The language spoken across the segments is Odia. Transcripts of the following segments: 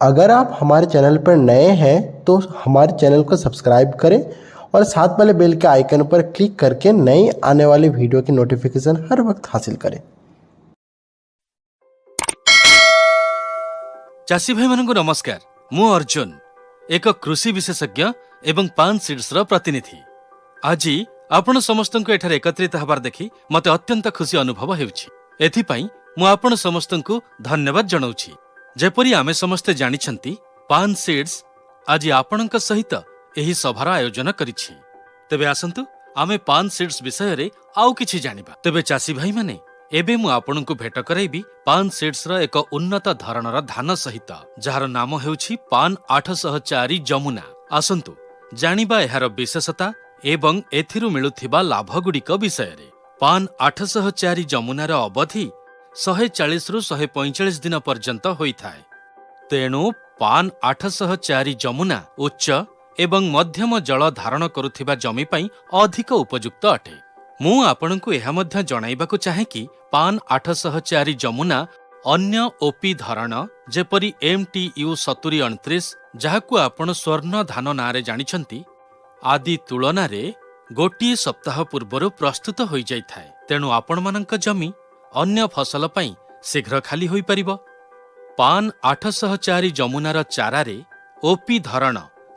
अगर आप हमारे चैनल पर नए हैं तो हमारे चैनल को सब्सक्राइब करें और साथ वाले बेल के आइकन पर क्लिक करके नई आने वाली वीडियो की नोटिफिकेशन हर वक्त हासिल करें। ଚାଷୀ ଭାଇମାନଙ୍କୁ ନମସ୍କାର। ମୁଁ ଅର୍ଜୁନ, ଏକ କୃଷି ବିଶେଷଜ୍ଞ ଏବଂ ପାନ୍ ସିଡ୍ସର ପ୍ରତିନିଧି। ଆଜି ଆପଣ ସମସ୍ତଙ୍କୁ ଏଠାରେ ଏକତ୍ରିତ ହେବାର ଦେଖି ମୋତେ ଅତ୍ୟନ୍ତ ଖୁସି ଅନୁଭବ ହେଉଛି। ଏଥିପାଇଁ ମୁଁ ଆପଣ ସମସ୍ତଙ୍କୁ ଧନ୍ୟବାଦ ଜଣାଉଛି। ଯେପରି ଆମେ ସମସ୍ତେ ଜାଣିଛନ୍ତି, ପାନ୍ ସିଡ୍ସ ଆଜି ଆପଣଙ୍କ ସହିତ ଏହି ସଭାର ଆୟୋଜନ କରିଛି। ତେବେ ଆସନ୍ତୁ, ଆମେ ପାନ୍ ସିଡ୍ସ ବିଷୟରେ ଆଉ କିଛି ଜାଣିବା। ତେବେ ଚାଷୀ ଭାଇମାନେ, ଏବେ ମୁଁ ଆପଣଙ୍କୁ ଭେଟ କରାଇବି ପାନ୍ ସିଡ୍ସର ଏକ ଉନ୍ନତ ଧରଣର ଧାନ ସହିତ, ଯାହାର ନାମ ହେଉଛି ପାନ୍ 804 ଯମୁନା। ଆସନ୍ତୁ ଜାଣିବା ଏହାର ବିଶେଷତା ଏବଂ ଏଥିରୁ ମିଳୁଥିବା ଲାଭଗୁଡ଼ିକ ବିଷୟରେ। ପାନ୍ 804 ଯମୁନାର ଅବଧି 140ରୁ 145 ଦିନ ପର୍ଯ୍ୟନ୍ତ ହୋଇଥାଏ। ତେଣୁ ପାନ୍ 804 ଯମୁନା ଉଚ୍ଚ ଏବଂ ମଧ୍ୟମ ଜଳ ଧାରଣ କରୁଥିବା ଜମି ପାଇଁ ଅଧିକ ଉପଯୁକ୍ତ ଅଟେ। ମୁଁ ଆପଣଙ୍କୁ ଏହା ମଧ୍ୟ ଜଣାଇବାକୁ ଚାହେଁ କି ପାନ୍ 804 ଯମୁନା ଅନ୍ୟ ଓପି ଧରଣ, ଯେପରି ଏମ୍ ଟି ୟୁ 7029, ଯାହାକୁ ଆପଣ ସ୍ୱର୍ଣ୍ଣ ଧାନ ନାଁରେ ଜାଣିଛନ୍ତି, ଆଦି ତୁଳନାରେ ଗୋଟିଏ ସପ୍ତାହ ପୂର୍ବରୁ ପ୍ରସ୍ତୁତ ହୋଇଯାଇଥାଏ। ତେଣୁ ଆପଣମାନଙ୍କ ଜମି ଅନ୍ୟ ଫସଲ ପାଇଁ ଶୀଘ୍ର ଖାଲି ହୋଇପାରିବ। ପାନ୍ 804 ଯମୁନାର ଚାରାରେ ଓପି ଧରଣ,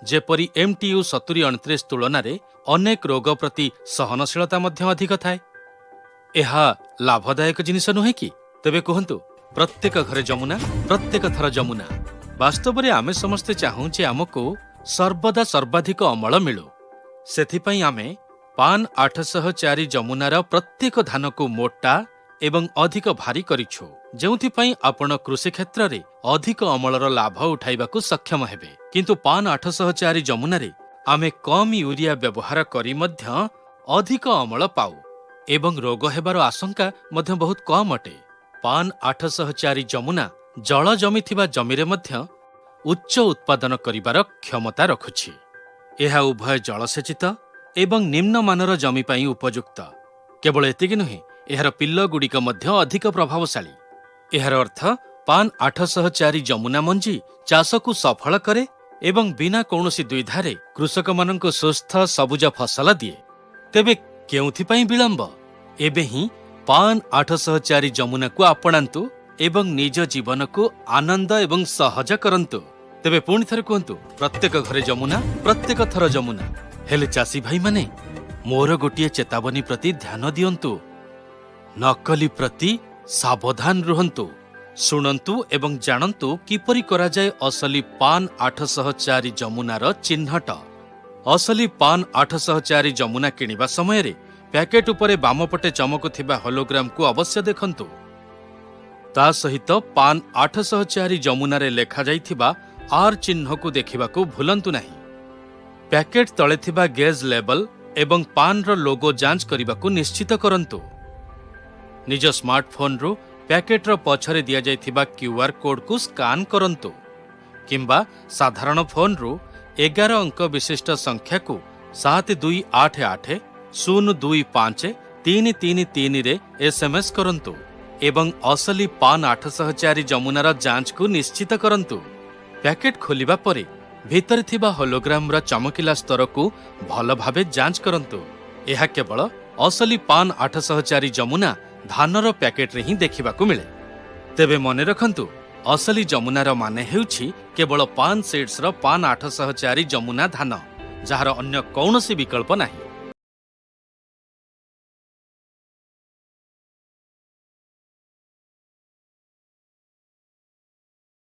ଯେପରି ଏମ୍ ଟି ୟୁ 7029 ତୁଳନାରେ ଅନେକ ରୋଗ ପ୍ରତି ସହନଶୀଳତା ମଧ୍ୟ ଅଧିକ ଥାଏ। ଏହା ଲାଭଦାୟକ ଜିନିଷ ନୁହେଁ କି? ତେବେ କୁହନ୍ତୁ, ପ୍ରତ୍ୟେକ ଘରେ ଯମୁନା, ପ୍ରତ୍ୟେକ ଥର ଯମୁନା। ବାସ୍ତବରେ ଆମେ ସମସ୍ତେ ଚାହୁଁ ଯେ ଆମକୁ ସର୍ବଦା ସର୍ବାଧିକ ଅମଳ ମିଳୁ। ସେଥିପାଇଁ ଆମେ ପାନ୍ 804 ଯମୁନାର ପ୍ରତ୍ୟେକ ଧାନକୁ ମୋଟା ଏବଂ ଅଧିକ ଭାରୀ କରିଛୁ, ଯେଉଁଥିପାଇଁ ଆପଣ କୃଷି କ୍ଷେତ୍ରରେ ଅଧିକ ଅମଳର ଲାଭ ଉଠାଇବାକୁ ସକ୍ଷମ ହେବେ। କିନ୍ତୁ ପାନ୍ 804 ଯମୁନାରେ ଆମେ କମ୍ ୟୁରିଆ ବ୍ୟବହାର କରି ମଧ୍ୟ ଅଧିକ ଅମଳ ପାଉ ଏବଂ ରୋଗ ହେବାର ଆଶଙ୍କା ମଧ୍ୟ ବହୁତ କମ୍ ଅଟେ। ପାନ୍ 804 ଯମୁନା ଜଳ ଜମିଥିବା ଜମିରେ ମଧ୍ୟ ଉଚ୍ଚ ଉତ୍ପାଦନ କରିବାର କ୍ଷମତା ରଖୁଛି। ଏହା ଉଭୟ ଜଳସେଚିତ ଏବଂ ନିମ୍ନମାନର ଜମି ପାଇଁ ଉପଯୁକ୍ତ। କେବଳ ଏତିକି ନୁହେଁ, ଏହାର ପିଲଗୁଡ଼ିକ ମଧ୍ୟ ଅଧିକ ପ୍ରଭାବଶାଳୀ। ଏହାର ଅର୍ଥ ପାନ୍ 804 ଯମୁନା ମଞ୍ଜି ଚାଷକୁ ସଫଳ କରେ ଏବଂ ବିନା କୌଣସି ଦ୍ୱିଧାରେ କୃଷକମାନଙ୍କୁ ସୁସ୍ଥ ସବୁଜ ଫସଲ ଦିଏ। ତେବେ କେଉଁଥିପାଇଁ ବିଳମ୍ବ? ଏବେ ହିଁ ପାନ୍ 804 ଯମୁନାକୁ ଆପଣାନ୍ତୁ ଏବଂ ନିଜ ଜୀବନକୁ ଆନନ୍ଦ ଏବଂ ସହଜ କରନ୍ତୁ। ତେବେ ପୁଣି ଥରେ କୁହନ୍ତୁ, ପ୍ରତ୍ୟେକ ଘରେ ଯମୁନା, ପ୍ରତ୍ୟେକ ଥର ଯମୁନା। ହେଲେ ଚାଷୀ ଭାଇମାନେ, ମୋର ଗୋଟିଏ ଚେତାବନୀ ପ୍ରତି ଧ୍ୟାନ ଦିଅନ୍ତୁ। ନକଲି ପ୍ରତି ସାବଧାନ ରୁହନ୍ତୁ। ଶୁଣନ୍ତୁ ଏବଂ ଜାଣନ୍ତୁ କିପରି କରାଯାଏ ଅସଲି ପାନ୍ 804 ଯମୁନାର ଚିହ୍ନଟ। ଅସଲି ପାନ୍ 804 ଯମୁନା କିଣିବା ସମୟରେ ପ୍ୟାକେଟ ଉପରେ ବାମପଟେ ଚମକୁଥିବା ହୋଲୋଗ୍ରାମକୁ ଅବଶ୍ୟ ଦେଖନ୍ତୁ। ତା ସହିତ ପାନ୍ 804 ଯମୁନାରେ ଲେଖାଯାଇଥିବା ଆର୍ ଚିହ୍ନକୁ ଦେଖିବାକୁ ଭୁଲନ୍ତୁ ନାହିଁ। ପ୍ୟାକେଟ ତଳେ ଥିବା ଗେଜ୍ ଲେବଲ ଏବଂ ପାନ୍ର ଲୋଗୋ ଯାଞ୍ଚ କରିବାକୁ ନିଶ୍ଚିତ କରନ୍ତୁ। ନିଜ ସ୍ମାର୍ଟଫୋନ୍ରୁ ପ୍ୟାକେଟର ପଛରେ ଦିଆଯାଇଥିବା କ୍ୟୁଆର୍ କୋଡ୍କୁ ସ୍କାନ୍ କରନ୍ତୁ କିମ୍ବା ସାଧାରଣ ଫୋନ୍ରୁ 11 ଅଙ୍କ ବିଶିଷ୍ଟ ସଂଖ୍ୟାକୁ 7288025333ରେ ଏସ୍ଏମ୍ଏସ୍ କରନ୍ତୁ ଏବଂ ଅସଲି ପାନ୍ 804 ଯମୁନାର ଯାଞ୍ଚକୁ ନିଶ୍ଚିତ କରନ୍ତୁ। ପ୍ୟାକେଟ ଖୋଲିବା ପରେ ଭିତରେ ଥିବା ହୋଲୋଗ୍ରାମର ଚମକିଲା ସ୍ତରକୁ ଭଲ ଭାବେ ଯାଞ୍ଚ କରନ୍ତୁ। ଏହା କେବଳ ଅସଲି ପାନ୍ 804 ଯମୁନା ଧାନର ପ୍ୟାକେଟରେ ହିଁ ଦେଖିବାକୁ ମିଳେ। ତେବେ ମନେ ରଖନ୍ତୁ, ଅସଲି ଯମୁନାର ମାନେ ହେଉଛି କେବଳ ପାନ୍ ସିଡ୍ସର ପାନ୍ 804 ଯମୁନା ଧାନ, ଯାହାର ଅନ୍ୟ କୌଣସି ବିକଳ୍ପ ନାହିଁ।